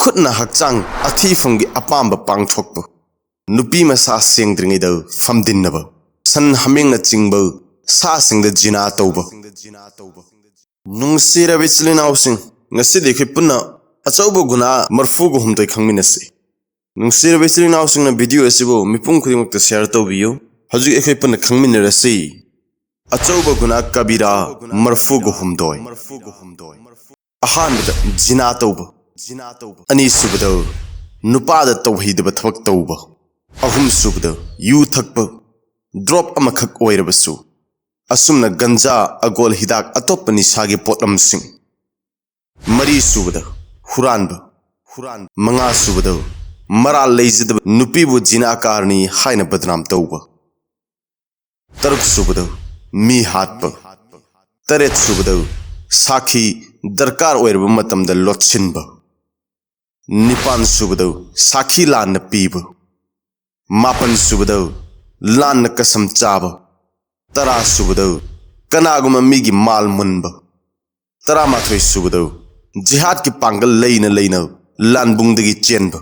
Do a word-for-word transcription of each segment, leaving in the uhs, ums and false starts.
ꯈꯨꯠꯅ ꯍꯛꯆꯥꯡ ꯑꯊꯤꯐꯝꯒꯤ ꯑꯄꯥꯝꯕ ꯄꯥꯡꯊꯣꯛꯄ, ꯅꯨꯄꯤ ꯃꯁꯥ ꯁꯦꯡꯗ꯭ꯔꯤꯉꯩꯗ ꯐꯝꯗꯤꯟꯅꯕ, ꯁꯟ ꯍꯥꯃꯦꯡꯅꯆꯤꯡꯕ ꯁꯥꯁꯤꯡꯗ ꯖꯤꯅꯥ ꯇꯧꯕ꯫ ꯅꯨꯡꯁꯤꯔꯕ ꯏꯆꯤꯜ ꯏꯅꯥꯎꯁꯤꯡ, ꯉꯁꯤꯗꯤ ꯑꯩꯈꯣꯏ ꯄꯨꯟꯅ ꯑꯆꯧꯕ ꯒꯨꯅꯥ ꯃꯔꯐꯨꯒ ꯍꯨꯝꯗꯣꯏ ꯈꯪꯃꯤꯟꯅꯁꯤ꯫ ꯅꯨꯡꯁꯤꯔꯕ ꯏꯆꯤꯜ ꯏꯅꯥꯎꯁꯤꯡꯅ video ꯑꯁꯤꯕꯨ ꯃꯤꯄꯨꯝ ꯈꯨꯗꯤꯡꯃꯛꯇ share ꯇꯧꯕꯤꯌꯨ꯫ ꯍꯧꯖꯤꯛ ꯑꯩꯈꯣꯏ ꯄꯨꯟꯅ ꯈꯪꯃꯤꯟꯅꯔꯁꯤ꯫ ꯑꯆꯧꯕ ꯒꯨꯅꯥ ꯀꯕꯤꯔꯥ ꯃꯔꯐꯨꯒ ꯍꯨꯝꯗꯣꯏ꯫ ꯑꯍꯥꯟꯕꯗ, ꯖꯤꯅꯥ ꯇꯧꯕ꯫ ꯑꯅꯤꯁꯨꯕꯗ, ꯅꯨꯄꯥꯗ ꯇꯧꯍꯩꯗꯕ ꯊꯕꯛ ꯇꯧꯕ꯫ ꯑꯍꯨꯝꯁꯨꯕꯗ, ꯌꯨ ꯊꯛꯄ, drop ꯑꯃꯈꯛ ꯑꯣꯏꯔꯕꯁꯨ꯫ ꯑꯁꯨꯝꯅ ꯒꯟꯖꯥ, ꯑꯒꯣꯜ ꯍꯤꯗꯥꯛ, ꯑꯇꯣꯞꯄ ꯅꯤꯁꯥꯒꯤ ꯄꯣꯠꯂꯝꯁꯤꯡ꯫ ꯃꯔꯤꯁꯨꯕꯗ, ꯍꯨꯔꯥꯟꯕ꯫ ꯃꯉꯥꯁꯨꯕꯗ, ꯃꯔꯥꯜ ꯂꯩꯖꯗꯕ ꯅꯨꯄꯤꯕꯨ ꯖꯤꯅꯥꯀꯥꯔꯅꯤ ꯍꯥꯏꯅ ꯕꯗꯅꯥꯝ ꯇꯧꯕ꯫ ꯇꯔꯨꯛꯁꯨꯕꯗ, ꯃꯤ ꯍꯥꯠꯄ꯫ ꯇꯔꯦꯠꯁꯨꯕꯗ, ꯁꯥꯈꯤ ꯗꯔꯀꯥꯔ ꯑꯣꯏꯔꯕ ꯃꯇꯝꯗ ꯂꯣꯠꯁꯤꯟꯕ꯫ ꯅꯤꯄꯥꯟꯁꯨꯕꯗ, ꯁꯥꯈꯤ ꯂꯥꯟꯅ ꯄꯤꯕ꯫ ꯃꯥꯄꯟꯁꯨꯕꯗ, ꯂꯥꯟꯅ ꯀꯁꯝ ꯆꯥꯕ꯫ ꯇꯔꯥꯁꯨꯕꯗ, ꯀꯅꯥꯒꯨꯝꯕ ꯃꯤꯒꯤ ꯃꯥꯜ ꯃꯨꯟꯕ꯫ ꯇꯔꯥꯃꯥꯊꯣꯏꯁꯨꯕꯗ, ꯖꯤꯍꯥꯗꯀꯤ ꯄꯥꯡꯒꯜ ꯂꯩꯅ ꯂꯩꯅ ꯂꯥꯟꯕꯨꯡꯗꯒꯤ ꯆꯦꯟꯕ꯫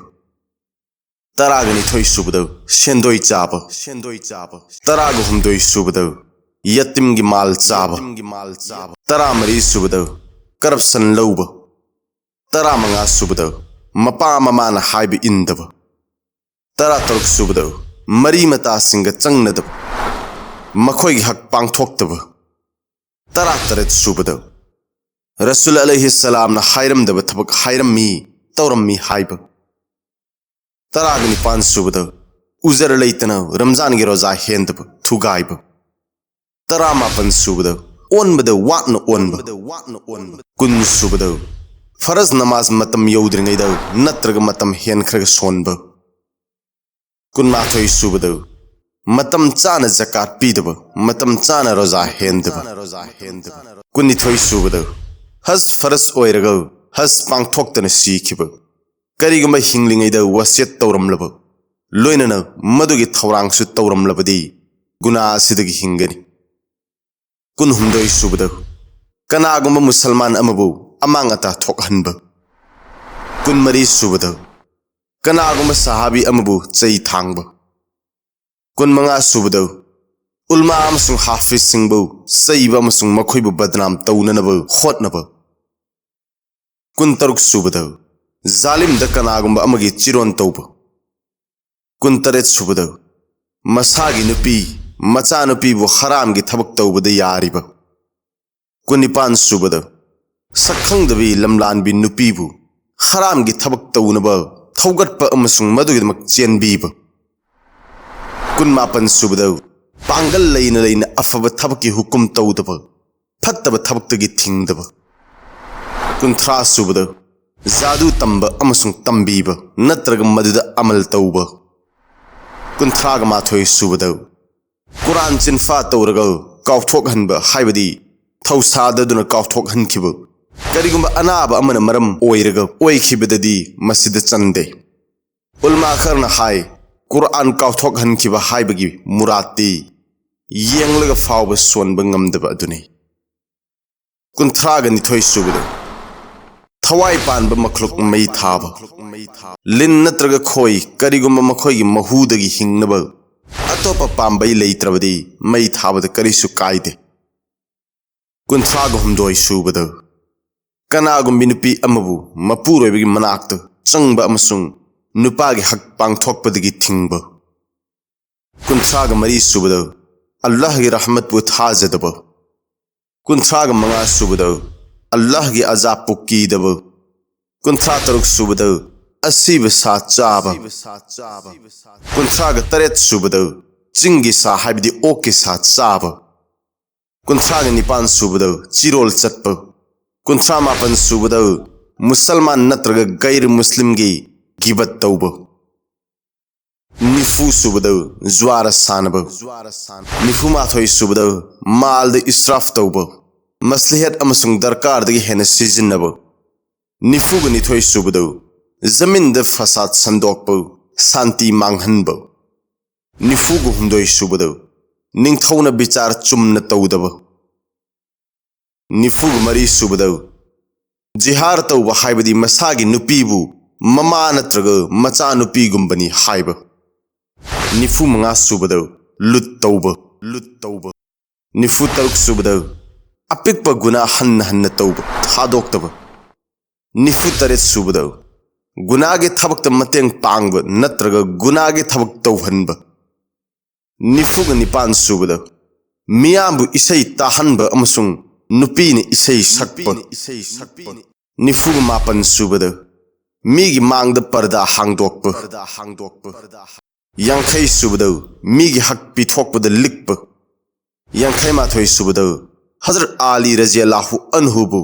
ꯇꯔꯥꯒ ꯅꯤꯊꯣꯏꯁꯨꯕꯗ, ꯁꯦꯟꯗꯣꯏ ꯆꯥꯕ꯫ ꯇꯔꯥꯒ ꯍꯨꯝꯗꯣꯏꯁꯨꯕꯗ, ꯌꯇꯤꯝꯒꯤ ꯃꯥꯜ ꯆꯥꯕ꯫ ꯇꯔꯥꯃꯔꯤꯁꯨꯕꯗ, corruption ꯂꯧꯕ꯫ ꯇꯔꯥꯃꯉꯥꯁꯨꯕꯗ, ꯃꯄꯥ ꯃꯃꯥꯅ ꯍꯥꯏꯕ ꯏꯟꯗꯕ꯫ ꯇꯔꯥꯇꯔꯨꯛꯁꯨꯕꯗ, ꯃꯔꯤ ꯃꯇꯥꯁꯤꯡꯒ ꯆꯪꯅꯗꯕ, ꯃꯈꯣꯏꯒꯤ ꯍꯛ ꯄꯥꯡꯊꯣꯛꯇꯕ꯫ ꯇꯔꯥꯇꯔꯦꯠꯁꯨꯕꯗ, ꯔꯁꯨꯜ ꯑꯂꯩꯍꯤ ꯁꯂꯥꯝꯅ ꯍꯥꯏꯔꯝꯗꯕ ꯊꯕꯛ ꯍꯥꯏꯔꯝꯃꯤ, ꯇꯧꯔꯝꯃꯤ ꯍꯥꯏꯕ꯫ ꯇꯔꯥꯒ ꯅꯤꯄꯥꯟꯁꯨꯕꯗ, ꯎꯖꯔ ꯂꯩꯇꯅ ꯔꯝꯖꯥꯟꯒꯤ ꯔꯣꯖꯥ ꯍꯦꯟꯗꯕ, ꯊꯨꯒꯥꯏꯕ꯫ ꯇꯔꯥꯃꯥꯄꯟꯁꯨꯕꯗ, ꯑꯣꯟꯕꯗ ꯋꯥꯠꯅ ꯑꯣꯟꯕ꯫ ꯀꯨꯟꯁꯨꯕꯗ, ꯐꯔꯖ ꯅꯃꯥꯖ ꯃꯇꯝ ꯌꯧꯗ꯭ꯔꯤꯉꯩꯗ ꯅꯠꯇ꯭ꯔꯒ ꯃꯇꯝ ꯍꯦꯟꯈ꯭ꯔꯒ ꯁꯣꯟꯕ꯫ ꯀꯨꯟꯃꯥꯊꯣꯏꯁꯨꯕꯗ, ꯃꯇꯝ ꯆꯥꯅ ꯖꯀꯥꯠ ꯄꯤꯗꯕ, ꯃꯇꯝ ꯆꯥꯅ ꯔꯣꯖꯥ ꯍꯦꯟꯗꯕ꯫ ꯀꯨꯟꯅꯤꯊꯣꯏꯁꯨꯕꯗ, ꯍꯖ ꯐꯔꯖ ꯑꯣꯏꯔꯒ ꯍꯖ ꯄꯥꯡꯊꯣꯛꯇꯅ ꯁꯤꯈꯤꯕ꯫ ꯀꯔꯤꯒꯨꯝꯕ ꯍꯤꯡꯂꯤꯉꯩꯗ ꯋꯁꯤꯌꯠ ꯇꯧꯔꯝꯂꯕ, ꯂꯣꯏꯅꯅ ꯃꯗꯨꯒꯤ ꯊꯧꯔꯥꯡꯁꯨ ꯇꯧꯔꯝꯂꯕꯗꯤ, ꯒꯨꯅꯥ ꯑꯁꯤꯗꯒꯤ ꯍꯤꯡꯒꯅꯤ꯫ ꯀꯨꯟꯍꯨꯝꯗꯣꯏꯁꯨꯕꯗ, ꯀꯅꯥꯒꯨꯝꯕ ꯃꯨꯁꯜꯃꯥꯟ ꯑꯃꯕꯨ ꯑꯃꯥꯡ ꯑꯇꯥ ꯊꯣꯛꯍꯟꯕ꯫ ꯀꯨꯟꯃꯔꯤ ꯁꯨꯕꯗ, ꯀꯅꯥꯒꯨꯝꯕ ꯁꯍꯥꯕꯤ ꯑꯃꯕꯨ ꯆꯩ ꯊꯥꯡꯕ꯫ ꯀꯨꯟꯃꯉꯥ ꯁꯨꯕꯗ, ꯎꯜꯃꯥ ꯑꯃꯁꯨꯡ ꯍꯥꯐꯤꯖꯁꯤꯡꯕꯨ ꯆꯩꯕ ꯑꯃꯁꯨꯡ ꯃꯈꯣꯏꯕꯨ ꯕꯗꯅꯥꯝ ꯇꯧꯅꯅꯕ ꯍꯣꯠꯅꯕ꯫ ꯀꯨꯟꯇꯔꯨꯛ ꯁꯨꯕꯗ, ꯖꯥꯂꯤꯝꯗ ꯀꯅꯥꯒꯨꯝꯕ ꯑꯃꯒꯤ ꯆꯤꯔꯣꯟ ꯇꯧꯕ꯫ ꯀꯨꯟꯇꯔꯦꯠ ꯁꯨꯕꯗ, ꯃꯁꯥꯒꯤ ꯅꯨꯄꯤ, ꯃꯆꯥꯅꯨꯄꯤꯕꯨ ꯍꯔꯥꯝꯒꯤ ꯊꯕꯛ ꯇꯧꯕꯗ ꯌꯥꯔꯤꯕ꯫ ꯀꯨꯟꯅꯤꯄꯥꯟ ꯁꯨꯕꯗ, ꯁꯛꯈꯪꯗꯕꯤ ꯂꯝꯂꯥꯟꯕꯤ ꯅꯨꯄꯤꯕꯨ ꯍꯔꯥꯝꯒꯤ ꯊꯕꯛ ꯇꯧꯅꯕ ꯊꯧꯒꯠꯄ ꯑꯃꯁꯨꯡ ꯃꯗꯨꯒꯤꯗꯃꯛ ꯆꯦꯟꯕꯤꯕ꯫ ꯀꯨꯟꯃꯥꯄꯟ ꯁꯨꯕꯗ, ꯄꯥꯡꯒꯜ ꯂꯩꯅ ꯂꯩꯅ ꯑꯐꯕ ꯊꯕꯛꯀꯤ ꯍꯨꯀꯨꯝ ꯇꯧꯗꯕ, ꯐꯠꯇꯕ ꯊꯕꯛꯇꯒꯤ ꯊꯤꯡꯗꯕ꯫ ꯀꯨꯟꯊ꯭ꯔꯥ ꯁꯨꯕꯗ, ꯖꯥꯗꯨ ꯇꯝꯕ ꯑꯃꯁꯨꯡ ꯇꯝꯕꯤꯕ ꯅꯠꯇ꯭ꯔꯒ ꯃꯗꯨꯗ ꯑꯃꯜ ꯇꯧꯕ꯫ ꯀꯨꯟꯊ꯭ꯔꯥꯒ ꯃꯥꯊꯣꯏ ꯁꯨꯕꯗ, ꯀꯨꯔꯥꯟ ꯆꯤꯟꯐꯥ ꯇꯧꯔꯒ ꯀꯥꯎꯊꯣꯛꯍꯟꯕ, ꯍꯥꯏꯕꯗꯤ ꯊꯧꯁꯥꯗꯗꯨꯅ ꯀꯥꯎꯊꯣꯛꯍꯟꯈꯤꯕ, ꯀꯔꯤꯒꯨꯝꯕ ꯑꯅꯥꯕ ꯑꯃꯅ ꯃꯔꯝ ꯑꯣꯏꯔꯒ ꯑꯣꯏꯈꯤꯕꯗꯗꯤ ꯃꯁꯤꯗ ꯆꯟꯗꯦ꯫ ꯎꯜꯃꯥ ꯈꯔꯅ ꯍꯥꯏ, ꯀꯨꯔꯥꯟ ꯀꯥꯎꯊꯣꯛꯍꯟꯈꯤꯕ ꯍꯥꯏꯕꯒꯤ ꯃꯨꯔꯥꯠꯇꯤ ꯌꯦꯡꯂꯒ ꯐꯥꯎꯕ ꯁꯣꯟꯕ ꯉꯝꯗꯕ ꯑꯗꯨꯅꯤ꯫ ꯀꯨꯟꯊ꯭ꯔꯥꯒ ꯅꯤꯊꯣꯏ ꯁꯨꯕꯗ, ꯊꯋꯥꯏ ꯄꯥꯟꯕ ꯃꯈꯂꯨꯛ ꯃꯩ ꯊꯥꯕ꯫ ꯂꯤꯟ ꯅꯠꯇ꯭ꯔꯒ ꯈꯣꯏ, ꯀꯔꯤꯒꯨꯝꯕ ꯃꯈꯣꯏꯒꯤ ꯃꯍꯨꯗꯒꯤ ꯍꯤꯡꯅꯕ ꯑꯇꯣꯞꯄ ꯄꯥꯝꯕꯩ ꯂꯩꯇ꯭ꯔꯕꯗꯤ ꯃꯩ ꯊꯥꯕꯗ ꯀꯔꯤꯁꯨ ꯀꯥꯏꯗꯦ꯫ ꯀꯨꯟꯊ꯭ꯔꯥꯒ ꯍꯨꯝꯗꯣꯏ ꯁꯨꯕꯗ, ꯀꯅꯥꯒꯨꯝꯕꯤ ꯅꯨꯄꯤ ꯑꯃꯕꯨ ꯃꯄꯨꯔꯣꯏꯕꯒꯤ ꯃꯅꯥꯛꯇ ꯆꯪꯕ ꯑꯃꯁꯨꯡ ꯅꯨꯄꯥꯒꯤ ꯍꯛ ꯄꯥꯡꯊꯣꯛꯄꯗꯒꯤ ꯊꯤꯡꯕ꯫ ꯀꯨꯟꯊ꯭ꯔꯥꯒ ꯃꯔꯤ ꯁꯨꯕꯗ, ꯑꯜꯂꯥꯍꯒꯤ ꯔꯍꯃꯠꯄꯨ ꯊꯥꯖꯗꯕ꯫ ꯀꯨꯟꯊ꯭ꯔꯥꯒ ꯃꯉꯥ ꯁꯨꯕꯗ, ꯑꯜꯂꯥꯍꯒꯤ ꯑꯖꯥꯕꯄꯨ ꯀꯤꯗꯕ꯫ ꯀꯨꯟꯊ꯭ꯔꯥ ꯇꯔꯨꯛ ꯁꯨꯕꯗ, ꯑꯁꯤꯕ ꯁꯥ ꯆꯥꯕ꯫ ꯀꯨꯟꯊ꯭ꯔꯥꯒ ꯇꯔꯦꯠ ꯁꯨꯕꯗ, ꯆꯤꯡꯒꯤ ꯁꯥ, ꯍꯥꯏꯕꯗꯤ ꯑꯣꯛꯀꯤ ꯁꯥ ꯆꯥꯕ꯫ ꯀꯨꯟꯊ꯭ꯔꯥꯒ ꯅꯤꯄꯥꯟ ꯁꯨꯕꯗ, ꯆꯤꯔꯣꯜ ꯆꯠꯄ꯫ ꯀꯨꯟꯊ꯭ꯔꯥ ꯃꯥꯄꯟ ꯁꯨꯕꯗ, ꯃꯨꯁꯜꯃꯥꯟ ꯅꯠꯇ꯭ꯔꯒ ꯒꯩꯔ ꯃꯨꯁꯂꯤꯝꯒꯤ ꯒꯤꯕꯠ ꯇꯧꯕ꯫ ꯅꯤꯐꯨ ꯁꯨꯕꯗ, ꯖꯨꯋꯥꯔ ꯁꯥꯟꯅꯕ꯫ ꯅꯤꯐꯨ ꯃꯥꯊꯣꯏ ꯁꯨꯕꯗ, ꯃꯥꯜꯗ ꯏꯁ꯭ꯔꯥꯐ ꯇꯧꯕ, ꯃꯁꯂꯤꯍꯠ ꯑꯃꯁꯨꯡ ꯗꯔꯀꯥꯔꯗꯒꯤ ꯍꯦꯟꯅ ꯁꯤꯖꯤꯟꯅꯕ꯫ ꯅꯤꯐꯨꯒ ꯅꯤꯊꯣꯏ ꯁꯨꯕꯗ, ꯖꯃꯤꯟꯗ ꯐꯁꯥꯗ ꯁꯟꯗꯣꯛꯄ, ꯁꯥꯟꯇꯤ ꯃꯥꯡꯍꯟꯕ꯫ ꯅꯤꯐꯨꯒ ꯍꯨꯝꯗꯣꯏ ꯁꯨꯕꯗ, ꯅꯤꯡꯊꯧꯅ ꯕꯤꯆꯥꯔ ꯆꯨꯝꯅ ꯇꯧꯗꯕ꯫ ꯅꯤꯐꯨꯒ ꯃꯔꯤ ꯁꯨꯕꯗ, ꯖꯤꯍꯥꯔ ꯇꯧꯕ ꯍꯥꯏꯕꯗꯤ ꯃꯁꯥꯒꯤ ꯅꯨꯄꯤꯕꯨ ꯃꯃꯥ ꯅꯠꯇ꯭ꯔꯒ ꯃꯆꯥꯅꯨꯄꯤꯒꯨꯝꯕꯅꯤ ꯍꯥꯏꯕ꯫ ꯅꯤꯐꯨ ꯃꯉꯥ ꯁꯨꯕꯗ ꯂꯨꯠ ꯇꯧꯕ, ꯂꯨꯠ ꯇꯧꯕ꯫ ꯅꯤꯐꯨ ꯇꯔꯨꯛ ꯁꯨꯕꯗ ꯑꯄꯤꯛꯄ ꯒꯨꯅꯥ ꯍꯟꯅ ꯍꯟꯅ ꯇꯧꯕ, ꯊꯥꯗꯣꯛꯇꯕ꯫ ꯅꯤꯐꯨ ꯇꯔꯦꯠ ꯁꯨꯕꯗ ꯒꯨꯅꯥꯒꯤ ꯊꯕꯛꯇ ꯃꯇꯦꯡ ꯄꯥꯡꯕ ꯅꯠꯇ꯭ꯔꯒ ꯒꯨꯅꯥꯒꯤ ꯊꯕꯛ ꯇꯧꯍꯟꯕ꯫ ꯅꯤꯐꯨꯒ ꯅꯤꯄꯥꯟ ꯁꯨꯕꯗ ꯃꯤꯌꯥꯝꯕꯨ ꯏꯁꯩ ꯇꯥꯍꯟꯕ ꯑꯃꯁꯨꯡ ꯅꯨꯄꯤꯅ ꯏꯁꯩ ꯁꯛꯄ꯫ ꯅꯤꯐꯨꯒ ꯃꯥꯄꯟ ꯁꯨꯕꯗ ꯃꯤꯒꯤ ꯃꯥꯡꯗ ꯄꯔꯗꯥ ꯍꯥꯡꯗꯣꯛꯄ꯫ ꯌꯥꯡꯈꯩ ꯁꯨꯕꯗ ꯃꯤꯒꯤ ꯍꯛ ꯄꯤꯊꯣꯛꯄꯗ ꯂꯤꯛꯄ꯫ ꯌꯥꯡꯈꯩ ꯃꯥꯊꯣꯏ ꯁꯨꯕꯗ ꯍꯖꯔꯠ ꯑꯥꯂꯤ ꯔꯖꯤꯌꯜꯂꯥꯍꯨ ꯑꯟꯍꯨꯕꯨ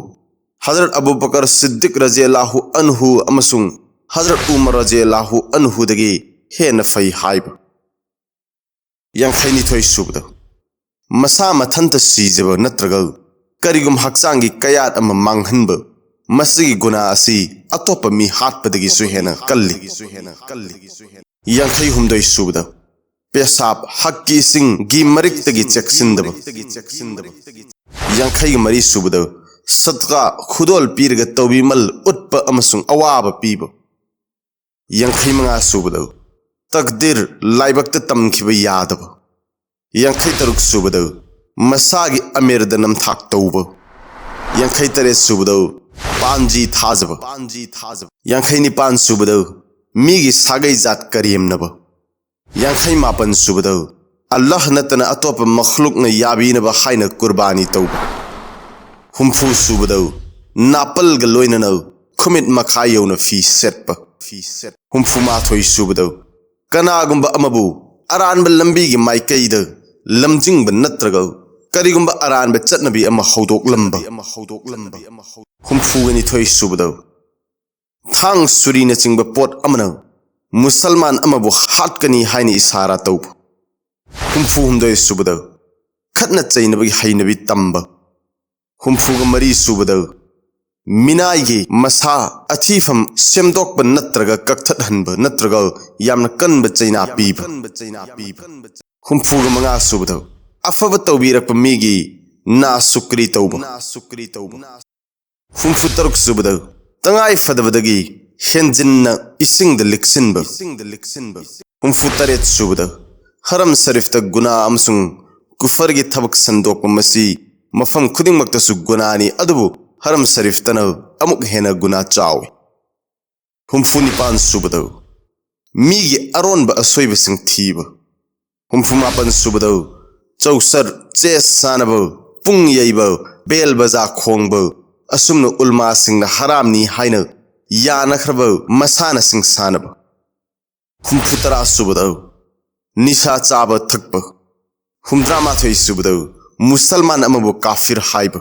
ꯍꯖꯔꯠ ꯑꯕꯨ ꯕꯀꯔ ꯁꯤꯗꯤꯛ ꯔꯖꯤꯌꯜꯂꯥꯍꯨ ꯑꯟꯍꯨ ꯑꯃꯁꯨꯡ ꯍꯖꯔꯠ ꯎꯃꯔ ꯔꯖꯤꯌꯜꯂꯥꯍꯨ ꯑꯟꯍꯨꯗꯒꯤ ꯍꯦꯟꯅ ꯐꯩ ꯍꯥꯏꯕ꯫ ꯌꯥꯡꯈꯩ ꯅꯤꯊꯣꯏ ꯁꯨꯕꯗ ꯃꯁꯥ ꯃꯊꯟꯇ ꯁꯤꯖꯕ ꯅꯠꯇ꯭ꯔꯒ ꯀꯔꯤꯒꯨꯝꯕ ꯍꯛꯆꯥꯡꯒꯤ ꯀꯌꯥꯠ ꯑꯃ ꯃꯥꯡꯍꯟꯕ, ꯃꯁꯤꯒꯤ ꯒꯨꯅꯥ ꯑꯁꯤ ꯑꯇꯣꯞꯄ ꯃꯤ ꯍꯥꯠꯄꯗꯒꯤꯁꯨ ꯍꯦꯟꯅ ꯀꯜꯂꯤ꯫ ꯌꯥꯡꯈꯩ ꯍꯨꯝꯗꯣꯏ ꯁꯨꯕꯗ ꯄꯦꯁꯥꯞ, ꯍꯛꯀꯤ ꯏꯁꯤꯡꯒꯤ ꯃꯔꯤꯛꯇꯒꯤ ꯆꯦꯛꯁꯤꯟꯗꯕ꯫ ꯌꯥꯡꯈꯩꯒ ꯃꯔꯤ ꯁꯨꯕꯗ ꯁꯠꯀꯥ, ꯈꯨꯗꯣꯜ ꯄꯤꯔꯒ ꯇꯧꯕꯤꯃꯜ ꯎꯠꯄ ꯑꯃꯁꯨꯡ ꯑꯋꯥꯕ ꯄꯤꯕ꯫ ꯌꯥꯡꯈꯩ ꯃꯉꯥ ꯁꯨꯕꯗ ꯇꯛꯗꯤꯔ, ꯂꯥꯏꯕꯛꯇ ꯇꯝꯈꯤꯕ ꯌꯥꯗꯕ꯫ ꯌꯥꯡꯈꯩ ꯇꯔꯨꯛ ꯁꯨꯕꯗ ꯃꯁꯥꯒꯤ ꯑꯃꯤꯔꯗ ꯅꯝꯊꯥꯛ ꯇꯧꯕ꯫ ꯌꯥꯡꯈꯩ ꯇꯔꯦꯠ ꯁꯨꯕꯗ ꯄꯥꯟꯖꯤ ꯊꯥꯖꯕ꯫ ꯌꯥꯡꯈꯩ ꯅꯤꯄꯥꯟ ꯁꯨꯕꯗ ꯃꯤꯒꯤ ꯁꯥꯒꯩ ꯖꯥꯠ ꯀꯔꯦꯝꯅꯕ꯫ ꯌꯥꯡꯈꯩ ꯃꯥꯄꯟ ꯁꯨꯕꯗ ꯑꯜꯂꯥꯍ ꯅꯠꯇꯅ ꯑꯇꯣꯞꯄ ꯃꯈꯂꯨꯛꯅ ꯌꯥꯕꯤꯅꯕ ꯍꯥꯏꯅ ꯀꯨꯔꯕꯥꯅꯤ ꯇꯧꯕ꯫ ꯍꯨꯝꯐꯨ ꯁꯨꯕꯗ ꯅꯥꯄꯜꯒ ꯂꯣꯏꯅꯅ ꯈꯨꯃꯤꯠ ꯃꯈꯥ ꯌꯧꯅ ꯐꯤ ꯁꯦꯠꯄ꯫ ꯍꯨꯝꯐꯨ ꯃꯥꯊꯣꯏ ꯁꯨꯕꯗ ꯀꯅꯥꯒꯨꯝꯕ ꯑꯃꯕꯨ ꯑꯔꯥꯟꯕ ꯂꯝꯕꯤꯒꯤ ꯃꯥꯏꯀꯩꯗ ꯂꯝꯖꯤꯡꯕ ꯅꯠꯇ꯭ꯔꯒ ꯀꯔꯤꯒꯨꯝꯕ ꯑꯔꯥꯟꯕ ꯆꯠꯅꯕꯤ ꯑꯃ ꯍꯧꯗꯣꯛꯂꯝꯕ꯫ ꯍꯨꯝꯐꯨꯒ ꯅꯤꯊꯣꯏ ꯁꯨꯕꯗ ꯊꯥꯡ, ꯁꯨꯔꯤꯅꯆꯤꯡꯕ ꯄꯣꯠ ꯑꯃꯅ ꯃꯨꯁꯜꯃꯥꯟ ꯑꯃꯕꯨ ꯍꯥꯠꯀꯅꯤ ꯍꯥꯏꯅ ꯏꯁꯥꯔꯥ ꯇꯧꯕ꯫ ꯍꯨꯝꯐꯨ ꯍꯨꯝꯗꯣꯏ ꯁꯨꯕꯗ ꯈꯠꯅ ꯆꯩꯅꯕꯒꯤ ꯍꯩꯅꯕꯤ ꯇꯝꯕ꯫ ꯍꯨꯝꯐꯨꯒ ꯃꯔꯤ ꯁꯨꯕꯗ ꯃꯤꯅꯥꯏꯒꯤ ꯃꯁꯥ ꯑꯊꯤꯐꯝ ꯁꯦꯝꯗꯣꯛꯄ ꯅꯠꯇ꯭ꯔꯒ ꯀꯛꯊꯠꯍꯟꯕ ꯅꯠꯇ꯭ꯔꯒ ꯌꯥꯝꯅ ꯀꯟꯕ ꯆꯩꯅꯥ ꯄꯤꯕ꯫ ꯍꯨꯝꯐꯨꯒ ꯃꯉꯥ ꯁꯨꯕꯗ ꯑꯐꯕ ꯇꯧꯕꯤꯔꯛꯄ ꯃꯤꯒꯤ ꯅꯥ ꯁꯨꯀ꯭ꯔꯤ ꯇꯧꯕ꯫ ꯍꯨꯝꯐꯨ ꯇꯔꯨꯛ ꯁꯨꯕꯗ, ꯇꯉꯥꯏ ꯐꯗꯕꯗꯒꯤ ꯍꯦꯟꯖꯤꯟꯅ ꯏꯁꯤꯡꯗ ꯂꯤꯛꯁꯤꯟꯕ꯫ ꯍꯨꯝꯐꯨ ꯇꯔꯦꯠ ꯁꯨꯕꯗ, ꯍꯔꯝ ꯁꯔꯤꯐꯇ ꯒꯨꯅꯥ ꯑꯃꯁꯨꯡ ꯀꯨꯐꯔꯒꯤ ꯊꯕꯛ ꯁꯟꯗꯣꯛꯄ, ꯃꯁꯤ ꯃꯐꯝ ꯈꯨꯗꯤꯡꯃꯛꯇꯁꯨ ꯒꯨꯅꯥꯅꯤ, ꯑꯗꯨꯕꯨ ꯍꯔꯝ ꯁꯔꯤꯐꯇꯅ ꯑꯃꯨꯛ ꯍꯦꯟꯅ ꯒꯨꯅꯥ ꯆꯥꯎꯏ꯫ ꯍꯨꯝꯐꯨ ꯅꯤꯄꯥꯟ ꯁꯨꯕꯗ, ꯃꯤꯒꯤ ꯑꯔꯣꯟꯕ ꯑꯁꯣꯏꯕꯁꯤꯡ ꯊꯤꯕ꯫ ꯍꯨꯝꯐꯨ ꯃꯥꯄꯟ ꯁꯨꯕꯗ, ꯆꯧꯁꯔ, ꯆꯦꯁ ꯁꯥꯟꯅꯕ, ꯄꯨꯡ ꯌꯩꯕ, ꯕꯦꯜ ꯕꯖꯥ ꯈꯣꯡꯕ, ꯑꯁꯨꯝꯅ ꯎꯜꯃꯥꯁꯤꯡꯅ ꯍꯔꯥꯝꯅꯤ ꯍꯥꯏꯅ ꯌꯥꯅꯈ꯭ꯔꯕ ꯃꯁꯥꯟꯅꯁꯤꯡ ꯁꯥꯟꯅꯕ꯫ ꯍꯨꯝꯐꯨ ꯇꯔꯥ ꯁꯨꯕꯗ, ꯅꯤꯁꯥ ꯆꯥꯕ ꯊꯛꯄ꯫ ꯍꯨꯝꯗ꯭ꯔꯥ ꯃꯥꯊꯣꯏ ꯁꯨꯕꯗ, ꯃꯨꯁꯜꯃꯥꯟ ꯑꯃꯕꯨ ꯀꯥꯐꯤꯔ ꯍꯥꯏꯕ꯫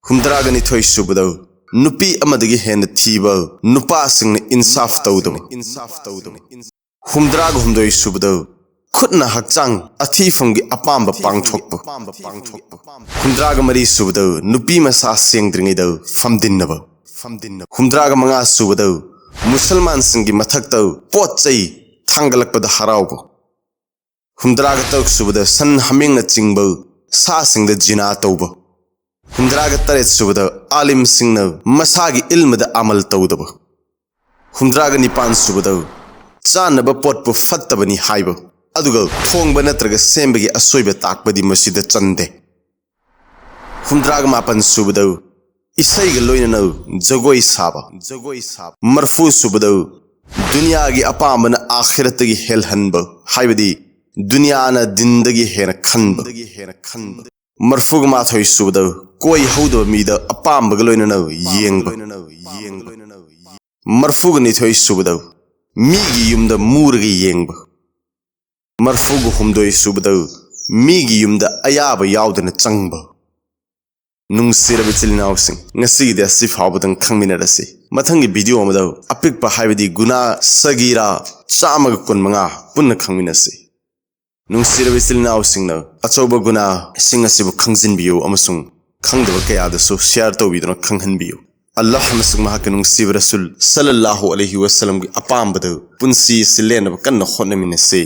ꯍꯨꯝꯗ꯭ꯔꯥꯒ ꯅꯤꯊꯣꯏ ꯁꯨꯕꯗ, ꯅꯨꯄꯤ ꯑꯃꯗꯒꯤ ꯍꯦꯟꯅ ꯊꯤꯕ, ꯅꯨꯄꯥꯁꯤꯡꯅ ꯏꯟꯁꯥꯐ ꯇꯧꯗꯕ꯫ ꯍꯨꯝꯗ꯭ꯔꯥꯒ ꯍꯨꯝꯗꯣꯏ ꯁꯨꯕꯗ, ꯈꯨꯠꯅ ꯍꯛꯆꯥꯡ ꯑꯊꯤꯐꯝꯒꯤ ꯑꯄꯥꯝꯕ ꯄꯥꯡꯊꯣꯛꯄ꯫ ꯍꯨꯝꯗ꯭ꯔꯥꯒ ꯃꯔꯤ ꯁꯨꯕꯗ, ꯅꯨꯄꯤ ꯃꯁꯥ ꯁꯦꯡꯗ꯭ꯔꯤꯉꯩꯗ ꯐꯝꯗꯤꯟꯅꯕ꯫ ꯍꯨꯝꯗ꯭ꯔꯥꯒ ꯃꯉꯥ ꯁꯨꯕꯗ, ꯃꯨꯁꯜꯃꯥꯟꯁꯤꯡꯒꯤ ꯃꯊꯛꯇ ꯄꯣꯠ ꯆꯩ ꯊꯥꯡꯒꯠꯂꯛꯄꯗ ꯍꯔꯥꯎꯕ꯫ ꯍꯨꯝꯗ꯭ꯔꯥꯒ ꯇꯔꯨꯛ ꯁꯨꯕꯗ, ꯁꯟ ꯍꯥꯃꯦꯡꯅ ꯆꯤꯡꯕ ꯁꯥꯁꯤꯡꯗ ꯖꯤꯅꯥ ꯇꯧꯕ꯫ ꯍꯨꯝꯗ꯭ꯔꯥꯒ ꯇꯔꯦꯠ ꯁꯨꯕꯗ, ꯑꯥꯂꯤꯝꯁꯤꯡꯅ ꯃꯁꯥꯒꯤ ꯏꯜꯃꯗ ꯑꯃꯜ ꯇꯧꯗꯕ꯫ ꯍꯨꯝꯗ꯭ꯔꯥꯒ ꯅꯤꯄꯥꯟ ꯁꯨꯕꯗ, ꯆꯥꯅꯕ ꯄꯣꯠꯄꯨ ꯐꯠꯇꯕꯅꯤ ꯍꯥꯏꯕ, ꯑꯗꯨꯒ ꯊꯣꯡꯕ ꯅꯠꯇ꯭ꯔꯒ ꯁꯦꯝꯕꯒꯤ ꯑꯁꯣꯏꯕ ꯇꯥꯛꯄꯗꯤ ꯃꯁꯤꯗ ꯆꯟꯗꯦ꯫ ꯍꯨꯝꯗ꯭ꯔꯥꯒ ꯃꯥꯄꯟ ꯁꯨꯕꯗ, ꯏꯁꯩꯒ ꯂꯣꯏꯅꯅ ꯖꯒꯣꯏ ꯁꯥꯕ꯫ ꯃꯔꯐꯨ ꯁꯨꯕꯗ, ꯗꯨꯅꯤꯌꯥꯒꯤ ꯑꯄꯥꯝꯕꯅ ꯑꯥꯈꯤꯔꯠꯇꯒꯤ ꯍꯦꯜꯍꯟꯕ, ꯍꯥꯏꯕꯗꯤ ꯗꯨꯅꯤꯌꯥꯅ ꯗꯤꯟꯗꯒꯤ ꯍꯦꯟꯅ ꯈꯟꯕ꯫ ꯃꯔꯐꯨꯒ ꯃꯥꯊꯣꯏ ꯁꯨꯕꯗ, ꯀꯣꯏ ꯍꯧꯗꯕ ꯃꯤꯗ ꯑꯄꯥꯝꯕꯒ ꯂꯣꯏꯅꯅ ꯌꯦꯡꯕ꯫ ꯃꯔꯐꯨꯒ ꯅꯤꯊꯣꯏ ꯁꯨꯕꯗ, ꯃꯤꯒꯤ ꯌꯨꯝꯗ ꯃꯨꯔꯒ ꯌꯦꯡꯕ꯫ ꯃꯔꯐꯨꯒ ꯍꯨꯝꯗꯣꯏ ꯁꯨꯕꯗ, ꯃꯤꯒꯤ ꯌꯨꯝꯗ ꯑꯌꯥꯕ ꯌꯥꯎꯗꯅ ꯆꯪꯕ꯫ ꯅꯨꯡꯁꯤꯔꯕ ꯏꯆꯤꯜ ꯏꯅꯥꯎꯁꯤꯡ, ꯉꯁꯤꯒꯤꯗꯤ ꯑꯁꯤ ꯐꯥꯎꯕꯗꯪ ꯈꯪꯃꯤꯟꯅꯔꯁꯤ꯫ ꯃꯊꯪꯒꯤ ꯚꯤꯗꯤꯑꯣ ꯑꯃꯗ ꯑꯄꯤꯛꯄ, ꯍꯥꯏꯕꯗꯤ ꯒꯨꯅꯥ ꯁꯒꯤꯔꯥ ꯆꯥꯝꯃꯒ ꯀꯨꯟꯃꯉꯥ ꯄꯨꯟꯅ ꯈꯪꯃꯤꯟꯅꯁꯤ꯫ ꯅꯨꯡꯁꯤꯔꯕ ꯏꯆꯤꯜ ꯏꯅꯥꯎꯁꯤꯡꯅ ꯑꯆꯧꯕ ꯒꯨꯅꯥꯁꯤꯡ ꯑꯁꯤꯕꯨ ꯈꯪꯖꯤꯟꯕꯤꯌꯨ ꯑꯃꯁꯨꯡ ꯈꯪꯗꯕ ꯀꯌꯥꯗꯁꯨ ꯁꯤꯌꯥꯔ ꯇꯧꯕꯤꯗꯨꯅ ꯈꯪꯍꯟꯕꯤꯌꯨ꯫ ꯑꯜꯂꯥꯍ ꯑꯃꯁꯨꯡ ꯃꯍꯥꯛꯀꯤ ꯅꯨꯡꯁꯤꯕ ꯔꯁꯨꯜ ꯁꯜꯂꯜꯂꯥꯍꯨ ꯑꯂꯩꯍꯤ ꯋꯁꯜꯂꯝꯒꯤ ꯑꯄꯥꯝꯕꯗ ꯄꯨꯟꯁꯤ ꯑꯁꯤ ꯂꯦꯟꯅꯕ ꯀꯟꯅ ꯍꯣꯠꯅꯃꯤꯟꯅꯁꯤ꯫